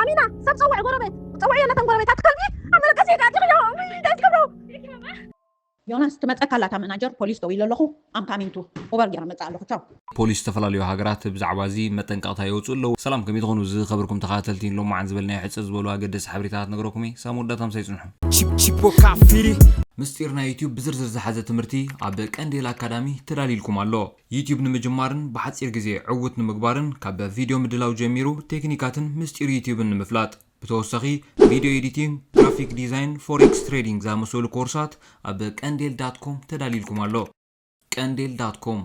ሚና ሰብ ጸውዕ ጎረቤት ጸውዕ የለተን ጎረቤት ኣትከልቢ ኣብ መለቀሲ ጋር ትኽዮ እንታይ ትገብሩ ዮናስ ትመጸካ ኣላ እታ መናጀር ፖሊስ ደው ኢለ ኣለኹ። ኣም ካሚንግ ቱ ኡበር ገይረ መጽእ ኣለኹ። ቻው። ፖሊስ ዝተፈላለዩ ሃገራት ብዛዕባ እዚ መጠንቀቕታ የውፅኡ ኣለዉ። ሰላም ከመይ ትኾኑ ዝኸበርኩም ተኸታተልቲ፣ ሎማዓን ዝበልናዮ ሕፅር ዝበሉ ኣገደስቲ ሓበሬታታት ነግረኩም እየ። ሳብ መወዳእታ ምሳይ ፅንሑ። Chipoca Firi. ምስጢር ናይ ዩቲዩብ ብዝርዝር ዝሓዘ ትምህርቲ ኣብ ቀንዴል ኣካዳሚ ተዳሊልኩም ኣሎ። ዩቲዩብ ንምጅማርን ብሓፂር ግዜ ዕውት ንምግባርን ካብ ቪድዮ ምድላው ጀሚሩ ቴክኒካትን ምስጢር ዩቲዩብን ንምፍላጥ ብተወሳኺ ቪድዮ ኤዲቲንግ፣ ግራፊክ ዲዛይን፣ ፎሬክስ ትሬዲንግ ዝኣመሰሉ ኮርሳት ኣብ ቀንዴል ዳት ኮም ተዳሊልኩም ኣሎ። ቀንዴል ዳት ኮም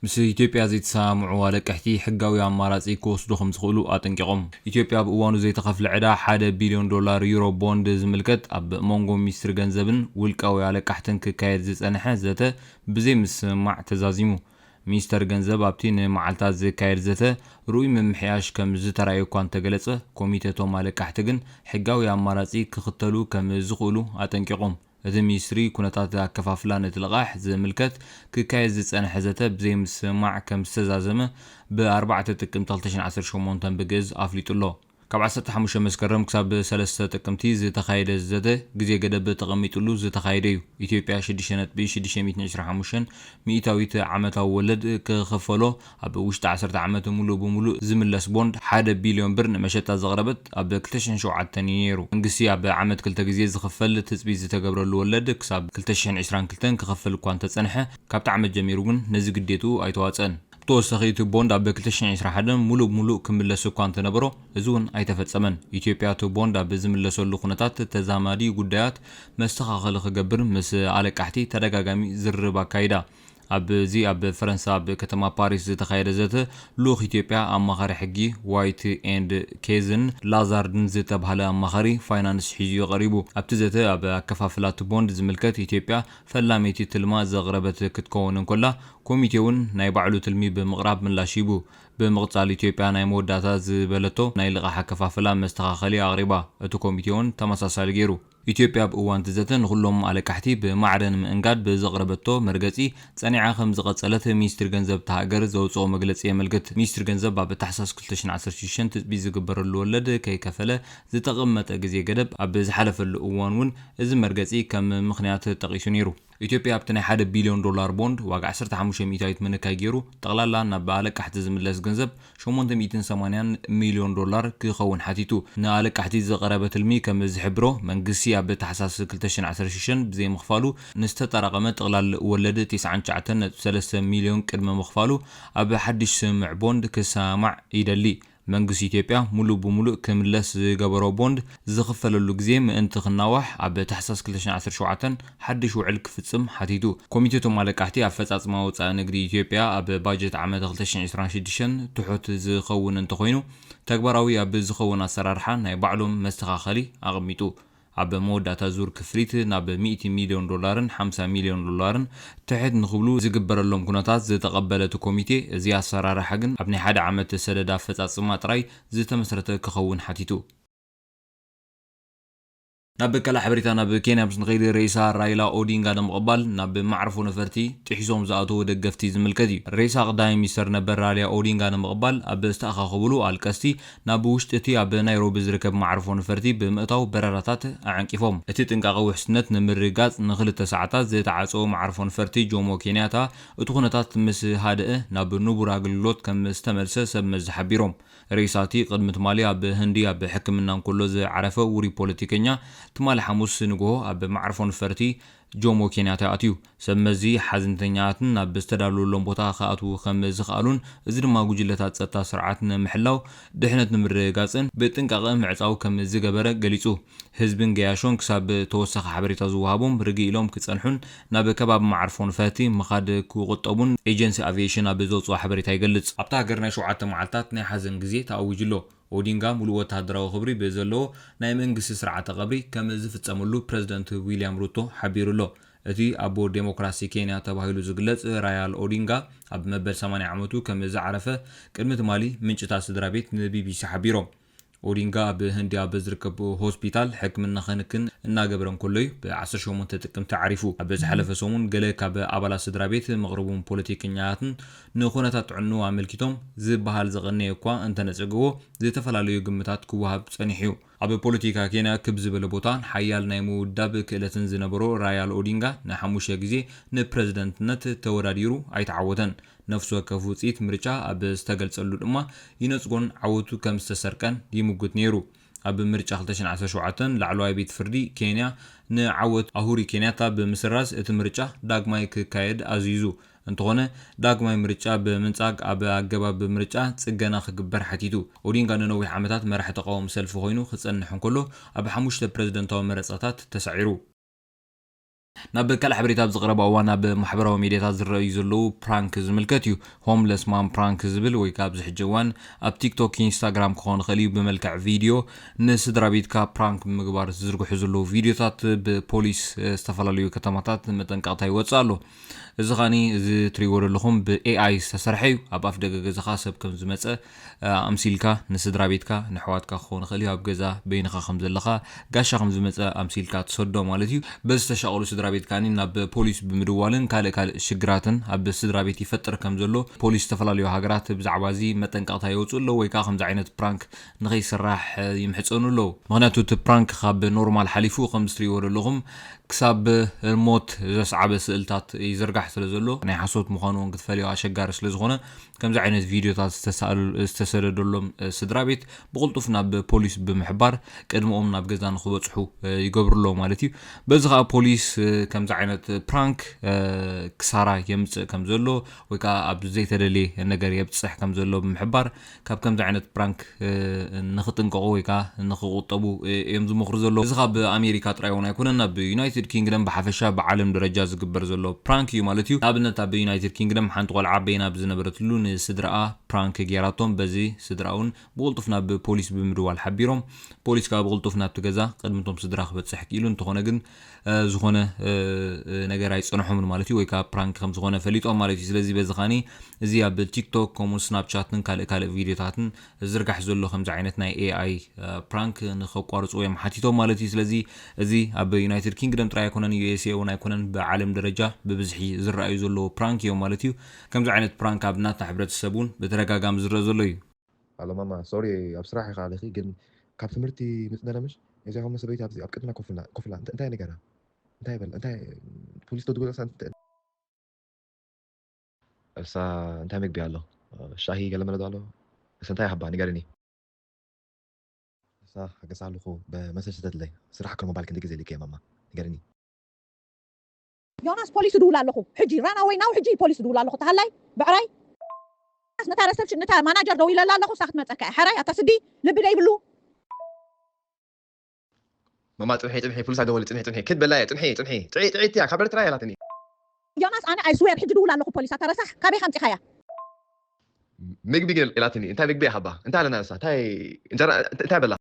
ምስ ኢትዮጵያ ዘይተሰማምዑ ኣለቅሕቲ ሕጋዊ ኣማራጺ ክወስዱ ከም ዝኽእሉ ኣጠንቂቖም። ኢትዮጵያ ኣብ እዋኑ ዘይተኸፍለ ዕዳ ሓደ ቢልዮን ዶላር ዩሮ ቦንድ ዝምልከት ኣብ መንጎ ሚኒስትሪ ገንዘብን ውልቃዊ ኣለቃሕትን ክካየድ ዝጸንሐ ዘተ ብዘይምስምማዕ ተዛዚሙ። ሚኒስተር ገንዘብ ኣብቲ ንመዓልታት ዝካየድ ዘተ ርኡይ ምምሕያሽ ከም ዝተራእየ እኳ እንተገለጸ፣ ኮሚተ እቶም ኣለቃሕቲ ግን ሕጋዊ ኣማራጺ ክኽተሉ ከም ዝኽእሉ ኣጠንቂቖም። እቲ ሚኒስትሪ ኩነታት ኣከፋፍላ ነቲ ልቓሕ ዝምልከት ክካየድ ዝጸንሐ ዘተ ብዘይምስምማዕ ከም ዝተዛዘመ ብ ኣርባዕተ ጥቅምቲ ክልተ ሽሕን ዓሰርተ ሸሞንተን ብግእዝ ኣፍሊጡ ኣሎ። ካብ ዓሰርተ ሓሙሽተ መስከረም ክሳብ ሰለስተ ጥቅምቲ ዝተኻየደ ዘተ ግዜ ገደብ ተቐሚጥሉ ዝተኻየደ እዩ። ኢትዮጵያ ሽዱሽተ ነጥቢ ሽዱሽተ ሚእትን ዕስራን ሓሙሽተን ሚእታዊት ዓመታዊ ወለድ ክኽፈሎ ኣብ ውሽጢ ዓሰርተ ዓመት ሙሉእ ብሙሉእ ዝምለስ ቦንድ ሓደ ቢልዮን ብር ንመሸጣ ዘቕረበት ኣብ ክልተ ሽሕን ሸውዓተን እዩ ነይሩ። መንግስቲ ኣብ ዓመት ክልተ ግዜ ዝኽፈል ትጽቢት ዝተገብረሉ ወለድ ክሳብ ክልተ ሽሕን ዕስራን ክልተን ክኸፍል እኳ እንተጸንሐ፣ ካብቲ ዓመት ጀሚሩ ግን ነዚ ግዴትኡ ኣይተዋጽአን። ብተወሳኺ እቲ ቦንድ ኣብ ክልተ ሽሕን ዕስራን ሓደን ሙሉእ ብሙሉእ ክምለስ እኳ እንተነበሮ፣ እዚ እውን ኣይተፈጸመን። ኢትዮጵያ እቲ ቦንድ ኣብ ዝምለሰሉ ኩነታት ተዛማዲ ጉዳያት መስተኻኸሊ ክገብር ምስ ኣለቃሕቲ ተደጋጋሚ ዝርርብ ኣካይዳ። ኣብዚ ኣብ ፈረንሳ ኣብ ከተማ ፓሪስ ዝተኻየደ ዘተ ልኡኽ ኢትዮጵያ ኣማኻሪ ሕጊ ዋይት ኤንድ ኬዝን ላዛርድን ዝተባህለ ኣማኻሪ ፋይናንስ ሒዙ እዩ ቀሪቡ። ኣብቲ ዘተ ኣብ ኣከፋፍላ እቲ ቦንድ ዝምልከት ኢትዮጵያ ፈላመይቲ ትልማ ዘቕረበት ክትከውን እንከላ፣ ኮሚቴ እውን ናይ ባዕሉ ትልሚ ብምቕራብ ምላሽ ሂቡ። ብምቕጻል ኢትዮጵያ ናይ መወዳእታ ዝበለቶ ናይ ልቓሕ ኣከፋፍላ መስተኻኸሊ ኣቕሪባ። እቲ ኮሚቴ እውን ተመሳሳሊ ገይሩ። ኢትዮጵያ ኣብ እዋን እቲ ዘተ ንኹሎም ኣለቃሕቲ ብማዕረ ንምእንጋድ ብዘቕረበቶ መርገጺ ጸኒዓ ከም ዝቐጸለት ሚኒስትሪ ገንዘብ እታ ሃገር ዘውጽኦ መግለጺ የመልክት። ሚኒስትሪ ገንዘብ ኣብ ታሕሳስ ክልተ ሽሕን ዓሰርተ ሽዱሽተን ትጽቢት ዝግበረሉ ወለድ ከይከፈለ ዝተቐመጠ ግዜ ገደብ ኣብ ዝሓለፈሉ እዋን እውን እዚ መርገጺ ከም ምኽንያት ጠቒሱ ነይሩ። ኢትዮጵያ ኣብቲ ናይ ሓደ ቢልዮን ዶላር ቦንድ ዋጋ ዓሰርተ ሓሙሽተ ሚእታዊት ምንካይ ገይሩ፣ ጠቕላላ ናብ ኣለቃሕቲ ዝምለስ ገንዘብ ሸሞንተ ሚእትን ሰማንያን ሚልዮን ዶላር ክኸውን ሓቲቱ። ንኣለቃሕቲ ዝቐረበ ትልሚ ከም ዝሕብሮ፣ መንግስቲ ኣብ ታሕሳስ ክልተ ሽሕን ዓሰርተ ሽዱሽተን ብዘይምኽፋሉ ንዝተጠራቐመ ጠቕላሊ ወለድ ተስዓን ትሽዓተን ነጥቢ ሰለስተ ሚልዮን ቅድሚ ምኽፋሉ ኣብ ሓድሽ ስምምዕ ቦንድ ክሰማማዕ ይደሊ። መንግስቲ ኢትዮጵያ ሙሉእ ብሙሉእ ክምለስ ዝገበሮ ቦንድ ዝኽፈለሉ ግዜ ምእንቲ ክናዋሕ፣ ኣብ ታሕሳስ ክልተ ሽሕን ዓሰርተ ሸውዓተን ሓድሽ ውዕል ክፍጽም ሓቲቱ። ኮሚቴ እቶም ኣለቃሕቲ ኣፈጻጽማ ወጻኢ ንግዲ ኢትዮጵያ ኣብ ባጀት ዓመት ክልተ ሽሕን ዕስራን ሽዱሽተን ትሑት ዝኸውን እንተኾይኑ፣ ተግባራዊ ኣብ ዝኸውን ኣሰራርሓ ናይ ባዕሎም መስተኻኸሊ ኣቐሚጡ። ኣብ መወዳእታ ዙር ክፍሊት ናብ ሚእቲ ሚልዮን ዶላርን ሓምሳ ሚልዮን ዶላርን ትሕት ንኽብሉ ዝግበረሎም ኩነታት ዝተቐበለ እቲ ኮሚቴ፣ እዚ ኣሰራርሓ ግን ኣብ ናይ ሓደ ዓመት ሰደድ ኣፈጻጽማ ጥራይ ዝተመስረተ ክኸውን ሓቲቱ። ናብ ካልእ ሓበሬታ ናብ ኬንያ ምስ ንኸይድ፣ ሬሳ ራይላ ኦዲንጋ ንምቕባል ናብ መዕርፎ ነፈርቲ ጥሒሶም ዝኣተዉ ደገፍቲ ዝምልከት እዩ። ሬሳ ቀዳማይ ሚኒስተር ነበር ራይላ ኦዲንጋ ንምቕባል ኣብ ዝተኣኻኸብሉ ኣልቀስቲ ናብ ውሽጢ እቲ ኣብ ናይሮቢ ዝርከብ መዕርፎ ነፈርቲ ብምእታው በረራታት ኣዐንቂፎም። እቲ ጥንቃቐ ውሕስነት ንምርግጋጽ ንኽልተ ሰዓታት ዝተዓጸወ መዓርፎ ነፈርቲ ጆሞ ኬንያታ፣ እቲ ኩነታት ምስ ሃደአ ናብ ንቡር ኣገልግሎት ከም ዝተመልሰ ሰብ መዚ ሓቢሮም። ሬሳ እቲ ቅድሚ ትማሊ ኣብ ህንዲ ኣብ ሕክምና እንከሎ ዝዓረፈ ውሩይ ፖለቲከኛ፣ ትማሊ ሓሙስ ንግሆ ኣብ መዕርፎ ነፈርቲ ጆሞ ኬንያታ ኣትዩ። ሰብ መዚ ሓዘንተኛታትን ናብ ዝተዳለወሎም ቦታ ክኣትዉ ከም ዝኸኣሉን፣ እዚ ድማ ጉጅለታት ጸጥታ ስርዓት ንምሕላው ድሕነት ንምርግጋጽን ብጥንቃቐ ምዕጻው ከም ዝገበረ ገሊጹ። ህዝብን ገያሾን ክሳብ ተወሳኺ ሓበሬታ ዝወሃቦም ርግእ ኢሎም ክጸንሑን ናብ ከባቢ መዓርፎ ነፈርቲ ምኻድ ክቑጠቡን ኤጀንሲ ኣቪዬሽን ኣብ ዘውጽኦ ሓበሬታ ይገልጽ። ኣብታ ሃገር ናይ ሸውዓተ መዓልታት ናይ ሓዘን ግዜ ተኣዊጁ ኣሎ። ኦዲንጋ ሙሉእ ወተሃደራዊ ክብሪ ብዘለዎ ናይ መንግስቲ ስርዓተ ቀብሪ ከም ዝፍጸመሉ ፕረዚደንት ዊልያም ሩቶ ሓቢሩ ኣሎ። እቲ ኣቦ ዴሞክራሲ ኬንያ ተባሂሉ ዝግለጽ ራያል ኦዲንጋ ኣብ መበል ሰማንያ ዓመቱ ከም ዝዓረፈ ቅድሚ ትማሊ ምንጭታት ስድራ ቤት ንቢቢሲ ሓቢሮም። ኦዲንጋ ኣብ ህንዲ ኣብ ዝርከብ ሆስፒታል ሕክምና ክንክን እናገበረ እንከሎ እዩ ብ ዓሰርተ ሸሞንተ ጥቅምቲ ዓሪፉ። ኣብ ዝሓለፈ ሰሙን ገለ ካብ ኣባላት ስድራ ቤት፣ መቕርቡን ፖለቲከኛታትን ንኹነታት ጥዕንኡ ኣመልኪቶም ዝበሃል ዝቐነየ እኳ እንተነጸግዎ፣ ዝተፈላለዩ ግምታት ክወሃብ ጸኒሑ እዩ። ኣብ ፖለቲካ ኬንያ ክብ ዝበለ ቦታን ሓያል ናይ ምውዳብ ክእለትን ዝነበሮ ራያል ኦዲንጋ ንሓሙሽተ ግዜ ንፕረዚደንትነት ተወዳዲሩ ኣይተዓወተን። ነፍሲ ወከፍ ውጽኢት ምርጫ ኣብ ዝተገልጸሉ ድማ ይነጽጎን ዓወቱ ከም ዝተሰርቀን ይምጉት ነይሩ። ኣብ ምርጫ ክልተ ሽሕን ዓሰርተ ሸውዓተን ላዕለዋይ ቤት ፍርዲ ኬንያ ንዓወት ኣሁሪ ኬንያታ ብምስራዝ እቲ ምርጫ ዳግማይ ክካየድ ኣዚዙ። እንተኾነ ዳግማይ ምርጫ ብምንጻግ ኣብ ኣገባብ ምርጫ ጽገና ክግበር ሓቲቱ። ኦዲንጋ ንነዊሕ ዓመታት መራሒ ተቃውሞ ሰልፊ ኮይኑ ክጸንሕ እንከሎ ኣብ ሓሙሽተ ፕረዚደንታዊ መረጻታት ተሳዒሩ። ናብ ካልእ ሓበሬታ ኣብ ዝቐረባ እዋን ኣብ ማሕበራዊ ሚዲያታት ዝረኣዩ ዘለዉ ፕራንክ ዝምልከት እዩ። ሆምለስ ማም ፕራንክ ዝብል ወይ ከዓ ኣብዚ ሕጂ እዋን ኣብ ቲክቶክ፣ ኢንስታግራም ክኾን ይኽእል እዩ ብመልክዕ ቪድዮ ንስድራ ቤትካ ፕራንክ ብምግባር ዝዝርግሑ ዘለዉ ቪድዮታት ብፖሊስ ዝተፈላለዩ ከተማታት መጠንቀቕታ ይወፅእ ኣሎ። እዚ ኻኒ እዚ ትሪእዎ ዘለኹም ብ ኤ ኣይ ዝተሰርሐ እዩ። ኣብ ኣፍ ደገ ገዛኻ ሰብ ከም ዝመፀ ኣምሲልካ ንስድራ ቤትካ ንሕዋትካ ክኸውን ይኽእል እዩ ኣብ ገዛ በይንኻ ከም ዘለኻ ጋሻ ከም ዝመፀ ኣምሲልካ ትሰዶ ማለት እዩ። በዚ ዝተሻቐሉ ስድራ ቤት ካኒ ናብ ፖሊስ ብምድዋልን ካልእ ካልእ ሽግራትን ኣብ ስድራ ቤት ይፈጥር ከም ዘሎ ፖሊስ ዝተፈላለዩ ሃገራት ብዛዕባ እዚ መጠንቀቕታ የውፅኡ ኣለዉ ወይ ከዓ ከምዚ ዓይነት ፕራንክ ንኸይስራሕ ይምሕፀኑ ኣለዉ። ምክንያቱ እቲ ፕራንክ ካብ ኖርማል ሓሊፉ ከም ዝትሪእዎ ዘለኹም ክሳብ ሞት ዘስዓበ ስእልታት ይዝርጋሕ ስለ ዘሎ ናይ ሓሶት ምዃኑ እውን ክትፈልዮ ኣሸጋሪ ስለ ዝኾነ ከምዚ ዓይነት ቪድዮታት ዝተሰደደሎም ስድራ ቤት ብቕልጡፍ ናብ ፖሊስ ብምሕባር ቅድሚኦም ናብ ገዛ ንክበፅሑ ይገብሩ ኣለዉ ማለት እዩ። በዚ ከዓ ፖሊስ ከምዚ ዓይነት ፕራንክ ክሳራ የምፅእ ከም ዘሎ ወይ ከዓ ኣብ ዘይተደልየ ነገር የብፅሕ ከም ዘሎ ብምሕባር ካብ ከምዚ ዓይነት ፕራንክ ንክጥንቀቑ ወይ ከዓ ንክቁጠቡ እዮም ዝመኽሩ ዘለዉ። እዚ ካብ ኣሜሪካ ጥራይ እውን ኣይኮነን፣ ኣብ ዩናይትድ ኪንግደም ብሓፈሻ ብዓለም ደረጃ ዝግበር ዘሎ ፕራንክ እዩ ማለት እዩ። ንኣብነት ኣብ ዩናይትድ ኪንግደም ሓንቲ ቆልዓ በይና ብዝነበረትሉ ንስድራኣ ፕራንክ ጌራቶም፣ በዚ ስድራ እውን ብቕልጡፍ ናብ ፖሊስ ብምድዋል ሓቢሮም። ፖሊስ ከዓ ብቕልጡፍ ናብቲ ገዛ ቅድሚ እቶም ስድራ ክበፅሕ ክኢሉ። እንተኾነ ግን ዝኾነ ነገር ኣይፀንሖምን ማለት እዩ፣ ወይ ከዓ ፕራንክ ከም ዝኾነ ፈሊጦም ማለት እዩ። ስለዚ በዚ ኻኒ እዚ ኣብ ቲክቶክ ከምኡ ስናፕቻትን ካልእ ካልእ ቪድዮታትን ዝርጋሕ ዘሎ ከምዚ ዓይነት ናይ ኤ ኣይ ፕራንክ ንኸቋርፅዎ እዮም ሓቲቶም ማለት እዩ። ስለዚ እዚ ኣብ ዩናይትድ ኪንግደም ጥራይ ኣይኮነን፣ ዩ ኤስ ኤ እውን ኣይኮነን፣ ብዓለም ደረጃ ብብዝሒ ዝረኣዩ ዘለዉ ፕራንክ እዮም ማለት እዩ። ከምዚ ዓይነት ፕራንክ ኣብ ናትና ሕብረተሰብ እውን ብተደጋጋሚ ዝረአ ዘሎ እዩ። ኣሎ ማማ፣ ሶሪ፣ ኣብ ስራሕ ኢኻ ኣለኺ፣ ግን ካብ ትምህርቲ ምጽ ነረምሽ፣ እዚኣ ኸሞ ሰበይቲ ኣብዚ ኣብ ቅድምና ኮፍ ኢላ፣ ኮፍ ኢላ፣ እንተ-፣ እንታይ ነገራ? እንታይ በል-፣ እንታይ ፖሊስ ዶ ትጎዛ? እሳ እንታይ መግቢ ኣሎ? ሻሂ ገለ መለ ዶ ኣሎ? እስ እንታይ ሃባ? ንገርኒ። እሳ ሓገሳ ኣለኹ፣ ብመሰል ሰደትለይ። ስራሕ ክርሞ ባል ክንዲ ግዜ ልክ እየ ማማ። ንገርኒ። ዮናስ ፖሊስ ድውል ኣለኹ። ሕጂ ራን ኣወይ ናው ሕጂ ፖሊስ ድውል ኣለኹ። ተሃላይ ብዕራይ። ዮናስ ነታ ረሰፕሽን ነታ ማናጀር ደው ኢለላ ኣለኹ። እሳ ክትመጸካ እያ። ሕራይ ኣታ ስዲ ልቢ ደይብሉ። ማማ ጽንሒ ጽንሒ ፖሊስ ኣገበሉ ጽንሒ ጽንሒ ክድ በላ እየ ጽንሒ ጽንሒ ጥዒ ጥዒ እያ ካብ ኤርትራ እያ ላትኒ። ዮናስ ኣነ ኣይ ስዌር ሕጂ ድውል ኣለኹ ፖሊስ ኣታ ረሳሕ ካበይ ካምጺኻያ? ምግቢ ግን ኢላትኒ እንታይ ምግቢ ይሃባ እንታይ ኣለና ንሳ እንታይ እንጀራ እንታይ በላ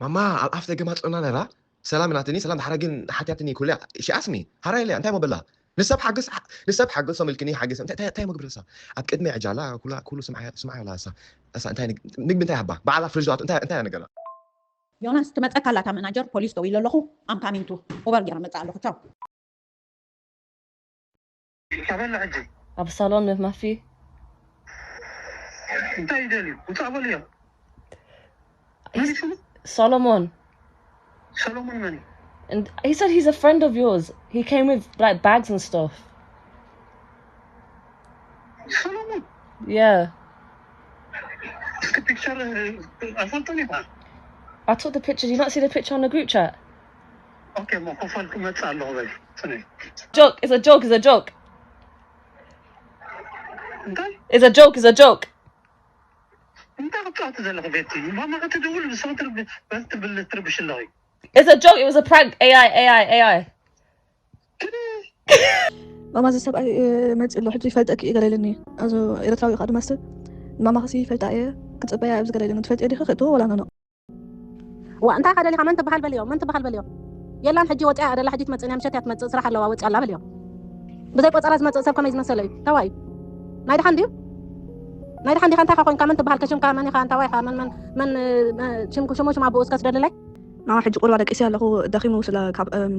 ማማ ኣብ ኣፍ ደገ ማጽና ነራ ሰላም ኢላትኒ ሰላም ድሓረ ግን ሓትያትኒ ኩልያ ሺኣስሚ ሓራ ኢለያ እንታይ ሞ በላ ንሰብ ሓግስ ንሰብ ሓግሶም ኢልክኒ ሓግስ እንታይ እንታይ እንታይ ሞ ግብርሳ ኣብ ቅድሚ ዕጃላ ኩላ ኩሉ ስምዓ ስምዓ ኢላ እሳ እሳ እንታይ ንግ- ምግቢ እንታይ ሃባ ባዕላ ፍሪጅ እንታይ እንታይ ነገራ ዮናስ ትመፀካ ኣላ እታ መናጀር ፖሊስ ደው ኢለ ኣለኹ ኣምካሚንቱ ኡበር ገይረ መፅእ ኣለኹ ቻው ኣበላ ሕጂ ኣብ ሳሎን ማፊ እንታይ ይደልዩ ውፃእ በልዮ መን እዩ ሽሙ Solomon ሰሎሞን መን እዩ and he said he's a friend of yours. He came with like bags and stuff. ሰሎሞን Yeah. እስኪ ፒክቸር ኣይፈልጦን ይበሃል I took the picture. Did you not see the picture on the group chat? ኦኬ እሞ ኮፋል ክመፅእ ኣለኹ በል ስነ Joke. It's a joke. It's a joke. እንታይ It's a joke. It's a joke. እንታይ ክትፃወቲ ዘለኺ ቤቲ ማማ ክትድውል ብሰብ ትብል ትርብሽ ኣለኺ It's a joke. It was a prank. A I. A I. A I. ማማ እዚ ሰብኣይ መፂ ኣሎ ሕጂ ይፈልጠኪ እዩ ገለ ኢሉኒ ኣዞ ኤረትራዊ ከዓ ድማ ስብ ማማ ክሲ ይፈልጣ እየ ክፅበያ ኣብዚ ገለ ኢሉኒ ትፈልጥዮ ዲኺ ክእትዎ ወላ ኖኖ ዋ እንታይ ከደሊኻ መን ትበሃል በልዮ መን ትበሃል በልዮ የላን ሕጂ ወፂኣ ደላ ሕጂ ትመፅእ ናይ ምሸት እያ ትመፅእ ስራሕ ኣለዋ ወፂኣ ኣላ በልዮ ብዘይ ቆፀራ ዝመፅእ ሰብ ከመይ ዝመሰለ እዩ ተዋይ ናይ ድሓን ድዩ ናይ ደሓን ዲኻ? እንታይ ኢኻ ኮንካ? መን ትበሃል? ከሽምካ መን ኢኻ? እንታዋይ ኢኻ? መን መን መን ሽም ሽሙ ሽም ኣቦኡ እስከ ስደድለይ። ንዓ ሕጂ ቁርባ ደቂሰ ኣለኹ፣ ደኺሙ ስለ ካብ እም፣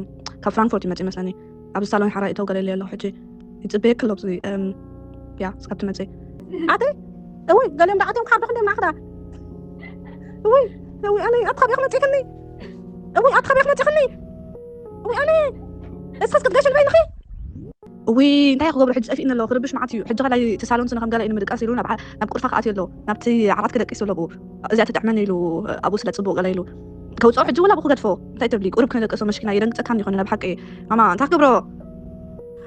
ካብ ፍራንክፎርት ይመጽእ ይመስለኒ። ኣብዚ ሳሎን ሓራይ እተው ገለ ኣለኹ ሕጂ። ይጽበየኪ ኣሎ ኣብዚ እም፣ ያ እስካብ ትመጽእ። ኣቲ እውይ፣ ገሊኦም ደኣ ኣትዮም ክሓርዱኽ እንዲዮም ንዓኽዳ። እውይ እውይ፣ ኣነ ኣቲ ካበይ መጺእክኒ? እውይ ኣቲ ካበይ መጺእክኒ? እውይ ኣነ እስከስ ክትገሽልበይ ንኺ? እውይ እንታይ ክገብሮ ሕጂ? ጠፊእኒ ኣለዎ፣ ክርብሽ መዓት እዩ። ሕጂ ከላይ እቲ ሳሎን ስነ ከም ገለ ኢሉ ምድቃስ ኢሉ ናብ ዓ- ናብ ቁርፋ ክኣትዮ ኣለዎ። ናብቲ ዓራት ክደቂስ ኣለዎ። እዚኣ ትጥዕመኒ ኢሉ ኣብኡ ስለ ጽቡቕ ገለ ኢሉ ከውጽኦ ሕጂ እውን ኣብኡ ክገድፎ። እንታይ ትብሊ? ቁሩብ ክነደቅሶ መሽኪና የደንግጸካ እንዲኾነ ናብ ሓቂ። ማማ እንታይ ክገብሮ?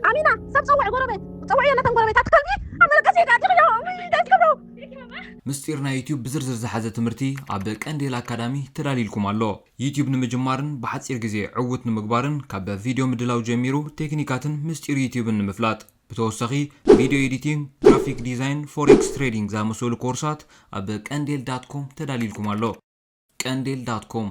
ኣሚና ሰብ ጸውዕ፣ ጎረቤት ጸውዕ፣ የለተን ጎረቤት ኣትከልቢ ኣብ መደቀሲ ጋር ትኽዮ። እውይ እንታይ ትገብሮ? ምስጢር ናይ ዩቲዩብ ብዝርዝር ዝሓዘ ትምህርቲ ኣብ ቀንዴል ኣካዳሚ ተዳሊልኩም ኣሎ። ዩቲዩብ ንምጅማርን ብሓፂር ግዜ ዕውት ንምግባርን ካብ ቪድዮ ምድላው ጀሚሩ ቴክኒካትን ምስጢር ዩቲዩብን ንምፍላጥ ብተወሳኺ ቪድዮ ኤዲቲንግ፣ ግራፊክ ዲዛይን፣ ፎሬክስ ትሬዲንግ ዝኣመሰሉ ኮርሳት ኣብ ቀንዴል ዳት ኮም ተዳሊልኩም ኣሎ። ቀንዴል ዳት ኮም